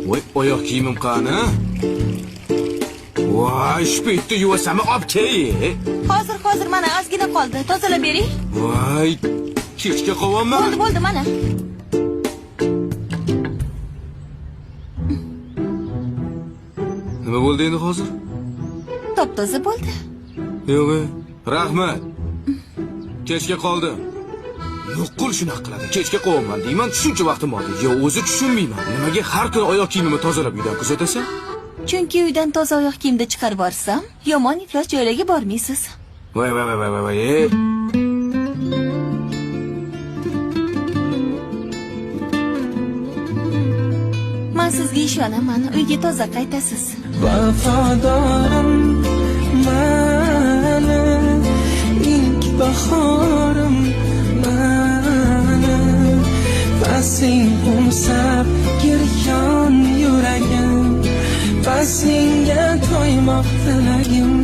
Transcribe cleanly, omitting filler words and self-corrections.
Voy, oyoq kiyimim qani? Voy, shu paytda yuvasanmi, olib kel. Hozir, hozir, mana ozgina qoldi. Tozalab bering. Voy, kechga qolyapman. Bo'ldi, bo'ldi, mana. Nima bo'ldi endi hozir? Top-toza bo'ldi. Yo'q, rahmat. Kechga qoldim. Nuqul shunaqa qiladi. Kechga qolyapman deyman, shuncha vaqtim oldi. Yo, o'zi tushunmayman. Nimaga har kuni oyoq kiyimimni tozalab uydan kuzatasan? Chunki uydan toza oyoq kiyimda chiqarib borsam, yomon iflos joylarga bormaysiz. Voy, voy, voy, voy, voy. Ey. Men sizga ishonaman, uyga toza qaytasiz. Vafodorim mani, ilk bahorim mani, fasling qo'msab giryon yuragim, faslingga to'ymoq tilagim.